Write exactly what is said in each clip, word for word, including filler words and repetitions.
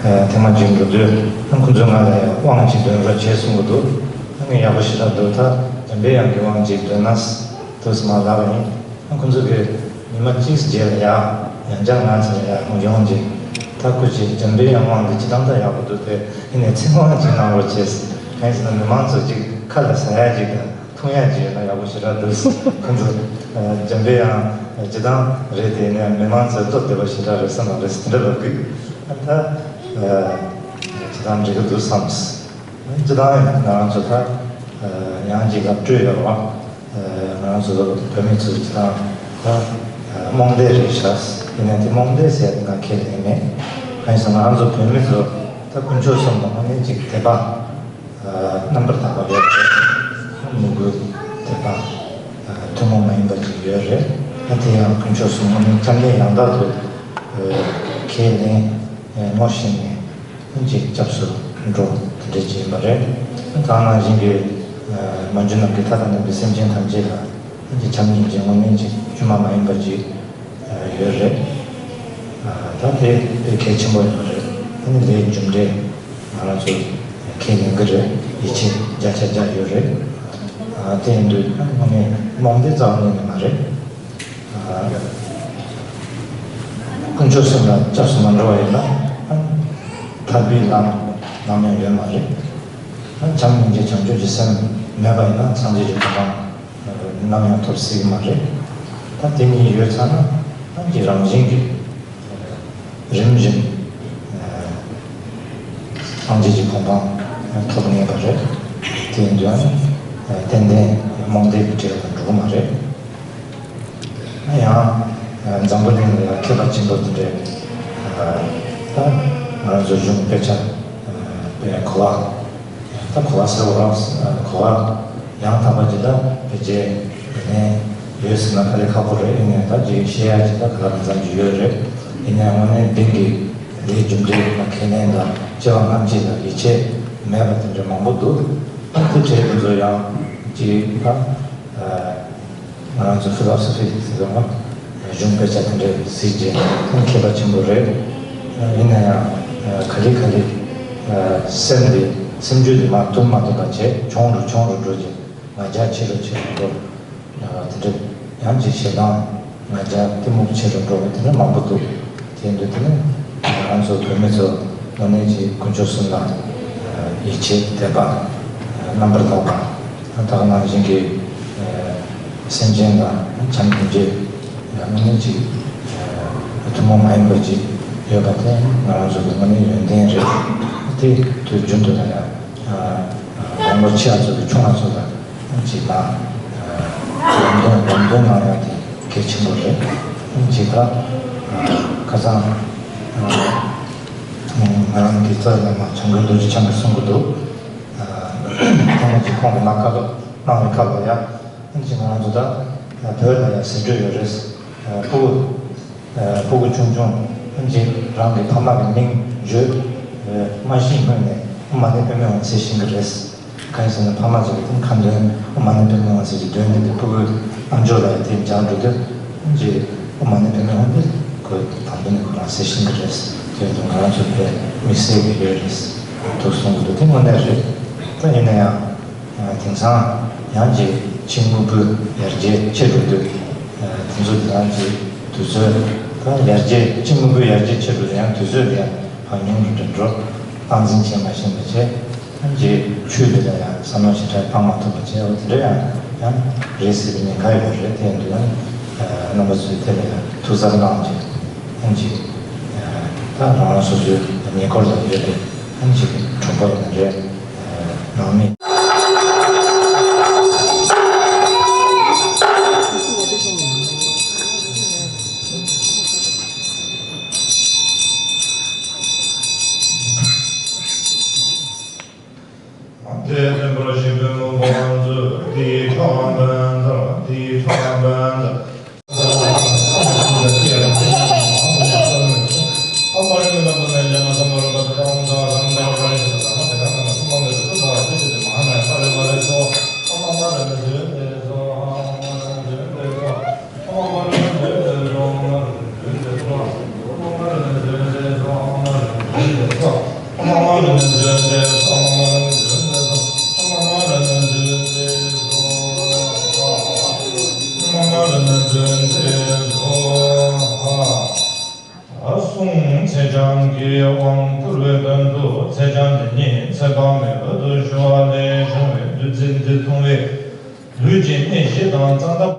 ཐེངས་མ་གཅིག་འགྲོ་དུས་ཁོང་ཚོས་ང་ལ་དབང་ཅིག་འདོན་རོགས་བྱེད་གསུང་གི་འདུག་ཨ་ནི་ཡག་པོ་ཞེ་དྲག་འདུག་ད་འཇམ་པའི་དབྱངས་ཀྱི་དབང་ཅིག་འདོན་ན་འདུག་སེ་མར་ལབ་པ་ཡིན། ཁོང་ཚོ་གིས་ཉི་མ་གཅིག་རྗེས་ལ་ཡ་ཡང་བསྐྱར་ང་ཚོ་ལ་ཡ་ཡོང་རྗེས། ད་ཁོ་ཅིག་འཇམ་པའི་དབྱངས་དབང་འདི་ཅི་ཐང་ད་ཡག་པོ་འདུག་དེ་ཡིན་ནའི་ཚིག་དབང་ཅིག་གནང་རོགས་བྱེད། གང་ཡིན་ཟེར་ན་མི་མང་ཚོ་ཅིག་ཁ་ལ་ཟ་ཡ་ཅིག་དང་འཐུང་ཡ་ཅིག་ཡོད་ན་ཡག་པོ་ཞེ་དྲག་འདུག་ཁོང་ཚོ་འཇམ་པའི་དབྱངས་ཅི་ཐང་རེད་དེ་ཡིན་ནའི་མི་མང་ཚོ་སྟོབས་བདེ་བ་ཞེ་དྲག་རེད་བསམ་པ་རེད་དེ་འདྲ་ལབ་དུས་ད་ཅི་ཐང་འགྲིག་གི་འདུག་བསམ། ཅི་ཐང་ང་རང་ཚོ་ད་ཡང་ཅིག་ལ་སྤྲོད་ཡོད་རེད་བ། ང་རང་ཚོ་བོད་མི་ཚོ་ཅི་ཐང་ད་རྨོངས་དད་རེད་ཤག་ཡིན་ནའི་དེ་རྨོངས་དད་ཟེར་ཡ་དེ་ང་ཁས་ལེན་མེད། གང་ཡིན་ཟེར་ན་ང་རང་ཚོ་བོད་མི་ཚོ་ད་དཀོན་མཆོག་གསུམ་ལ་དངོས་གནས་ཅིག་དད་པ་རྣམ་པར་དག་པ་ཡོད་རེད། མོས་གུས་དད་པ་ཐུན་མོང་མ་ཡིན་པ་ཅིག་ཡོད་རེད། ད་དེ་ཡང་དཀོན་མཆོག་གསུམ་དངོས་གནས་བཅོམ་ལྡན་ཡང་དག་ཏུ་ཁས་ལེན་ངོ་ཤེས་ནས། ཅིག་སྐྱབས་སུ་འགྲོ་དེ་འདྲ་ཅིག་ཡིན་པ་རེད། ད་ནང་བཞིན་གྱི་མ་གྱུར་ནམ་མཁའི་མཐའ་དང་མཉམ་པའི་སེམས་ཅན་ཐམས་ཅད་ལ་ཅིག་བྱམས་སྙིང་རྗེ་དངོས་གནས་ཅིག་དཀྱུས་མ་མ་ཡིན་པ་ཅིག་ཡོད་རེད། ད་དེ་དཔེ་གལ་ཆེན་པོ་ཡིན་པ་རེད། ཨ་ནི་ལས་རྒྱུ་འབྲས་ང་རང་ཚོ་ཁས་ལེན་གྱི་རེད། ཡིད་ཆེས་བརྒྱ་ཆ་བརྒྱ་ཡོད་རེད། དེ་ཡིན་དུས་དངོས་གནས་རྨོངས་དད་རྩ་བ་ཉིད་ནས་མ་རེད། དཀོན་མཆོག་གསུམ་ལ་སྐྱབས་སུ་མ་འགྲོ་བ་ཡིན་ན། ཐར་པའི་ལམ་ནམ་ཡང་ཡོད་མ་རེད། བྱམས་སྙིང་རྗེ་བྱང་ཆུབ་ཀྱི་སེམས་མེད་པ་ཡིན་ན་སངས་རྒྱས་ཀྱི་གོ་འཕང་ནམ་ཡང་ཐོབ་སྲིད་ཀྱི་མ་རེད། ད་དེ་གཉིས་ཡོད་ཚར་ན་ཨ་ནི་རང་བཞིན་གྱིས་རིམ་བཞིན་སངས་རྒྱས་ཀྱི་གོ་འཕང་ཐོབ་ངེས་པ་རེད། དེ་ཡིན་དུས་ཨ་ནི་ཏན་ཏན་རྨོངས་དད་ཀྱི་གྲས་ལ་འགྲོ་གི་མ་རེད། ཡང་འཛམ་བུ་གླིང་ལ་ཡང་མཁས་པ་ཆེན་པོ་དེ་འདྲས་ད་ང་རང་ཚོ་གཞུང་དཔེ་ཆ་དཔེ་གོ་བ་ད་གོ་བ་ཟེར་བ་རང་གོ་བ་ཡང་དག་པ་ཅིག་ད་བེད་སྤྱོད་ཡིན་ནའི་ཡོད་ཟེར་ན་དཀའ་ལས་ཁག་པོ་རེད། ཡིན་ནའི་ད་ཅིག་ཤེས་ཡ་ཅིག་ད་ག་ལ་ཙམ་ཅིག་ཡོད་རེད། ཡིན་ནའི་དངོས་གནས་བདེན་གྱི་ལས་རྒྱུ་འབྲས་ལ་ཁས་ལེན་དང་སྐྱེ་བ་སྔ་ཕྱི་ལ་ཡིད་ཆེས་མེད་པ་དེ་འདྲ་མང་པོ་འདུག་ད་དེ་གྲས་དེ་ཚོ་ཡང་ཅིག་ད། ང་རང་ཚོ་ཕི་ལོ་སོ་ཕི་ཟེར་བ་གཞུང་དཔེ་ཆ་དེ་འདྲའི་གཟིགས་རྗེས་ཁོང་མཁས་པ་ཆེན་པོ་རེད། ཡིན་ན་ཡང་ག་ལེ་ག་ལེ་སེམས་དེ་སེམས་རྒྱུད་དེ་མར་ཐུག་མ་ཐུབ་པ་བྱས་ཆུང་རུ་ཆུང་རུ་འགྲོ་རྗེས་ང་རྒྱལ་ཆེ་རུ་ཆེ་རུ་འགྲོ། དེ་འདྲ་ཡང་ཅིག་ཞེ་སྡང་ང་རྒྱལ་གཏི་མུག་ཆེ་རུ་འགྲོ་བ་དེ་འདྲ་མང་པོ་འདུག་དེ་འདུག་དེ་ནི་ང་རང་ཚོ་བོད་མི་ཚོ་དངོས་གནས་ཀྱི་དཀོན་མཆོག་གསུམ་ལ་ཡིད་ཆེས་དད་པ་རྣམ་པར་དག་པ། ད་ག་ནང་བཞིན་གྱི་སེམས་ཅན་ལ་བྱམས་སྙིང་རྗེ་དངོས་གནས་ཀྱི་ཐུན་མོང་མ་ཡིན་པ་ཅིག་ཡོད་པ་དེ་ང་རང་ཚོ་གི་དངོས་གནས་ཡོན་ཏན་རེད། དེ་དུས་རྒྱུན་དུ་ལ་ཡང་དགོངས་པ་ཆེ་བ་ཚོ་གི་ཆུང་བ་ཚོ་ལ་ཅིག་ལ་ལམ་སྟོན་ལམ་སྟོན་གནང་ཡ་དེ་གལ་ཆེན་པོ་རེད། ཅིག་ད་ཁ་སང་ང་རང་གི་རྩ་བའི་བླ་མ་བྱམས་མགོན་རྡོ་རྗེ་འཆང་གིས་གསུང་གི་འདུག་ཐེངས་མ་གཅིག་ཁོང་གིས་མ་བཀའ་སློབ་གནང་བའི་སྐབས་ལ་ཡ། ཨ་ནི་ང་རང་ཚོ་ད་བོད་ལ་ཡ་ཟེར་སྲོལ་ཡོད་རེད། ཕྲུ་གུ་ཕྲུ་གུ་ཆུང་ཆུང་ཨ་ནི་རང་གི་ཕ་མ་གི་མིང་བརྗོད་མ་ཤེས་སྔོན་ནས་མ་ཎི་པདྨེ་འོང་ཟེར་ཤེས་ཀྱི་རེད། གང་ཡིན་ཟེར་ན་ཕ་མ་ཚོ་གི་དེ་ཁ་འདོན་ཨོཾ་མ་ཎི་པདྨེ་ཧཱུྃ་ཟེར་གྱི་འདོན་ནས་དེ་ཕྲུ་གུའི་རྣམ་ཅོག་ལ་ཡང་དེ་སྦྱར་འགྲོ་དུས་ཀྱི་ཨོཾ་མ་ཎི་པདྨེ་ཧཱུྃ་དེ་ཁོས་དང་པོ་ནས་ཁོ་རང་གཟིགས་ཤེས་ཀྱི་རེད། དེ་ཡིན་དུས་ང་རང་ཚོ་དཔེ་དམིགས་བསལ་གྱི་ཡོད་རེད་འདུག་གསུང་གི་འདུག་དེ་དངོས་གནས་རེད། ད་ཡིན་ན་ཡང་དེང་སང་ཡང་ཅིག་ཕྱི་དངོས་པོའི་ཡར་རྒྱས་ཆེ་འགྲོ་དུས་དེ་ཚོ་དེ་ཡང་ཅིག་དུས་ཚོད་ད་ཡར་རྒྱས་ཕྱི་དངོས་པོའི་ཡར་རྒྱས་ཆེ་འགྲོ་དུས་ཡང་དུས་ཚོད་དེ་ཡང་ཕར་ཉུང་རུ་འགྲོ་འགྲོ་སྟངས་འཛིན་བྱེད་མ་ཤེས་པ་བྱས། ཨ་ནི་ཆོས་འདི་ལ་ཡང་བསམ་བློ་ཞེ་དྲག་བཏང་མ་ཐུབ་པ་བྱས། འོ་དེ་འདྲ་ཡང་ཡང་རེད་ཟེར་བའི་ཉེན་ཁ་ཡོད་རེད། དེ་ཡིན་དུས་ཡང་རྣམ་པ་ཚོས་དེ་ལ་ཡང་ཐུགས་གཟབ་གནང་རྗེས་ཨ་ནི་ད་རང་རང་སོ་སོའི་ཉེ་འཁོར་ལ་ཡོད་པའི་ཨ་ནི་གྲོགས་པོ་ཡིན་ན་རེད། ནང་མི། དེ་བསྟན་པར་གཞིགས་པའི་མོས་པ་མཛོད་དེའི་ཁྲོད་འབེན་དང་དེའི་ཁྲོད་འབེན་དང་། གསུང་ཚེས་བྱང་གི་དབང་བསྐུར་བའི་དོན་དུ་ཚེས་བྱང་འདི་ཉིད་ཚེ་དཔག་མེད་དུ་ཞུ་བ་ལས་བྱུང་བའི་བདུད་རྩི་འདི་འཐུང་བས། ལུས་ཀྱི་གནས་བཞི་དང་རྩ་འདབ།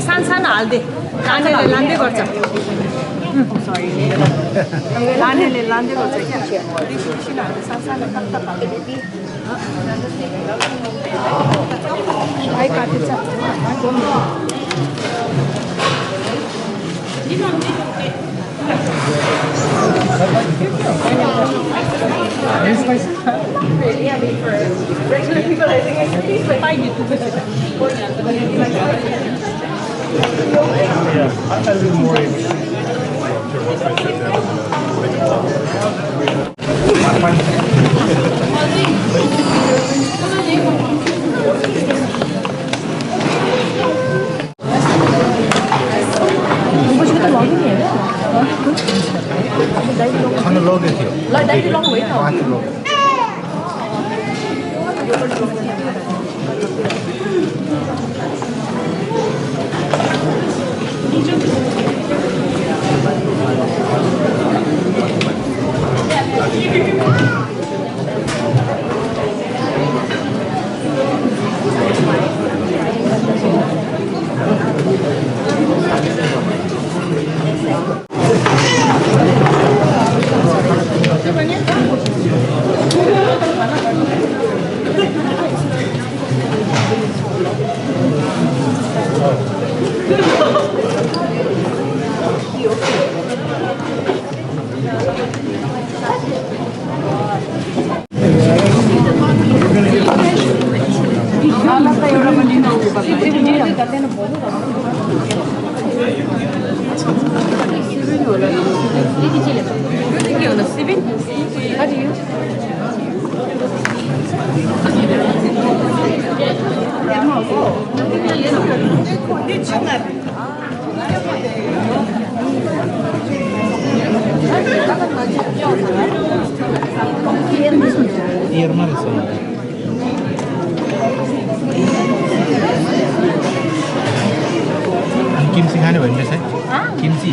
सानो सानो हालिदिए। लानेले लाँदै गर्छ। सरी। लानेले लाँदै गर्छ क्या। रिसी रिसी नहाल्ने, सानो सानो तत्त हालिदिए। भाइ काटेछ। Yeah, I, I live more in. खाना लगे थियो। ल, दाइले लग्नुभयो नि त। पाँच लगे। གཡེར་མ་རེད་སོང་། ཀིམ་ཅི་ཁ་ནས་འོན་ཏེ་ཟེར། ཀིམ་ཅི།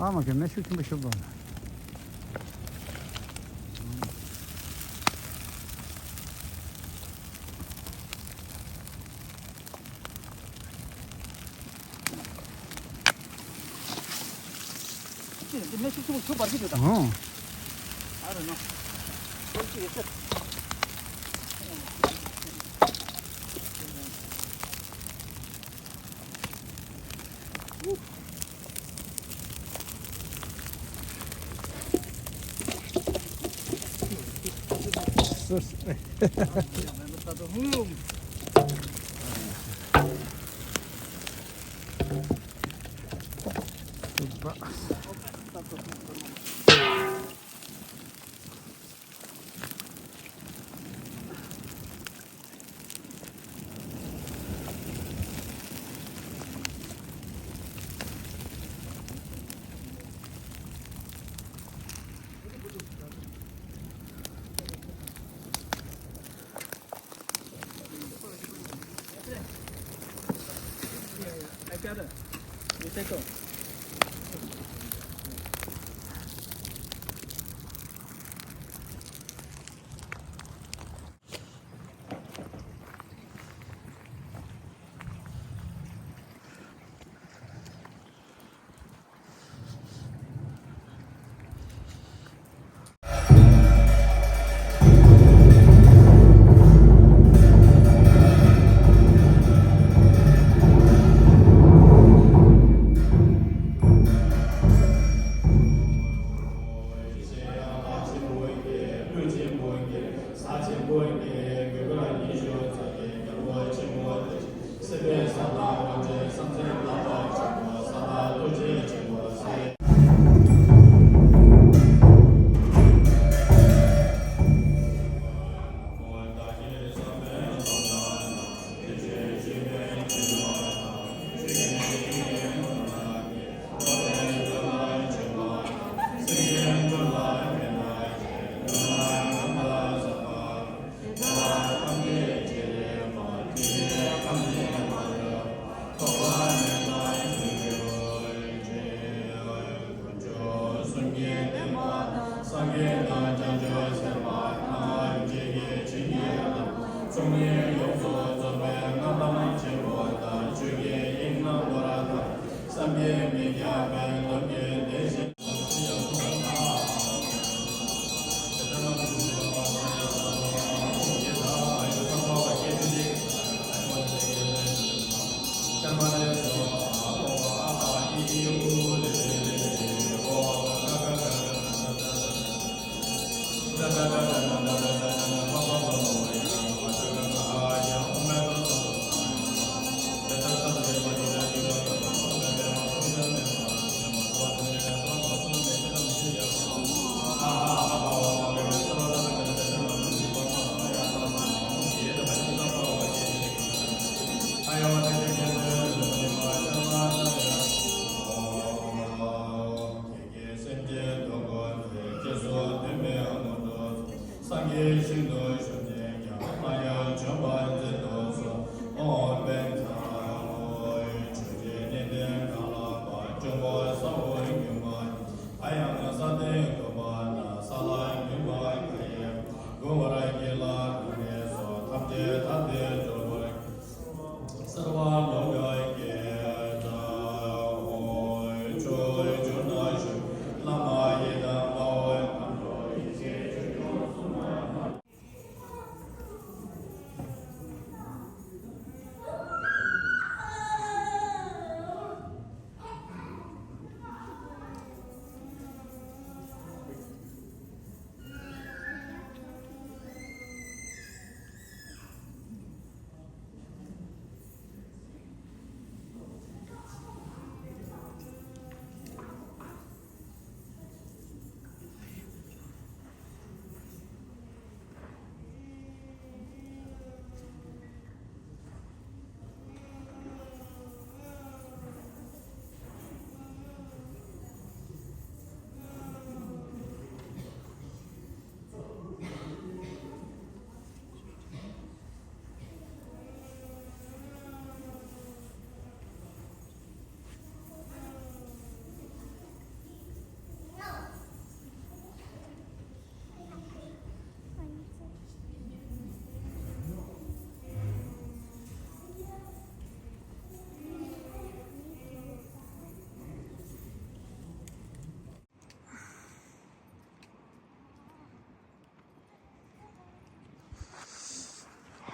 ཨ་མ་གི་མེ་ཤུགས་ཆེན་པོ་ཤོར་བ། མེ་ཤུགས་ཆེན་པོ་ཆུ་འབར་གྱི་འདུག་ད། ཨོ། ཨ་རེ་ནོ། ཁོར་ཅི་ཡོད་ཚད།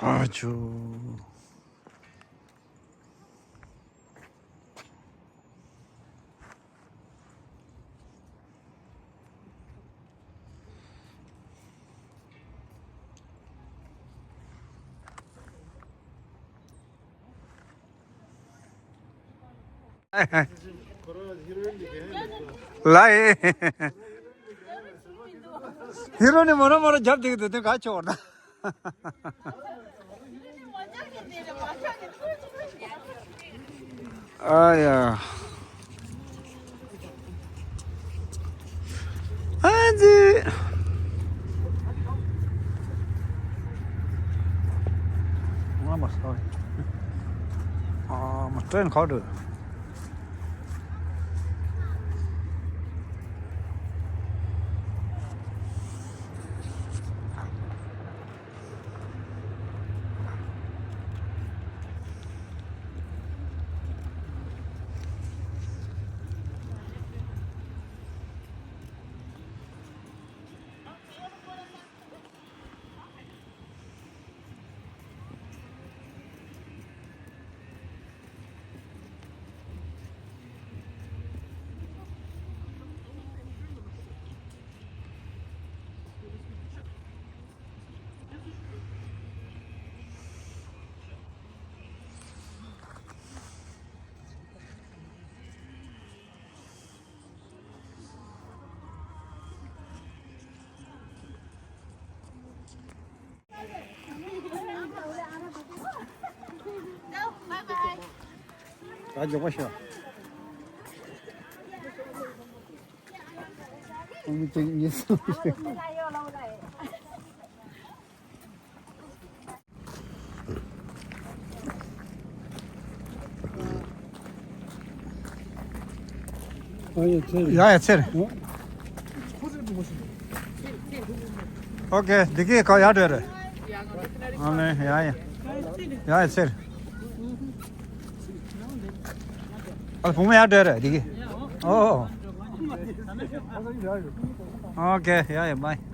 ཨ་ཅོ། ལའི། ཧི་རོ་ནི་མོ་ར་མོ་ར་རྒྱབ་བསྡད་ཀྱི་འདུག་དེ་ག་ཆོག་ན། ཨ་ཡ། ཨ་ཙི། ང་མ་སོ། ཨ་མ་ཏྲེན་ཁ་འགྲོ། ད་མགྱོགས་པོ་ཤོག་ཨ་ནི་ཅིག་གཉིས་གསུམ། ཡ་ཡ་ཚེར། ཨོ་ཀེ། འདི་གའི་ཁ་ཡར་འགྲོ་རེད། ཨ་ནི་ཡ་ཡ། ཡ་ཡ་ཚེར། ཨ་བུ་མོ་ཡར་འགྲོ་རེད་འདི་གའི། ཨོ། ཨོ་ཀེ། ཡ་ཡ་བྷའི།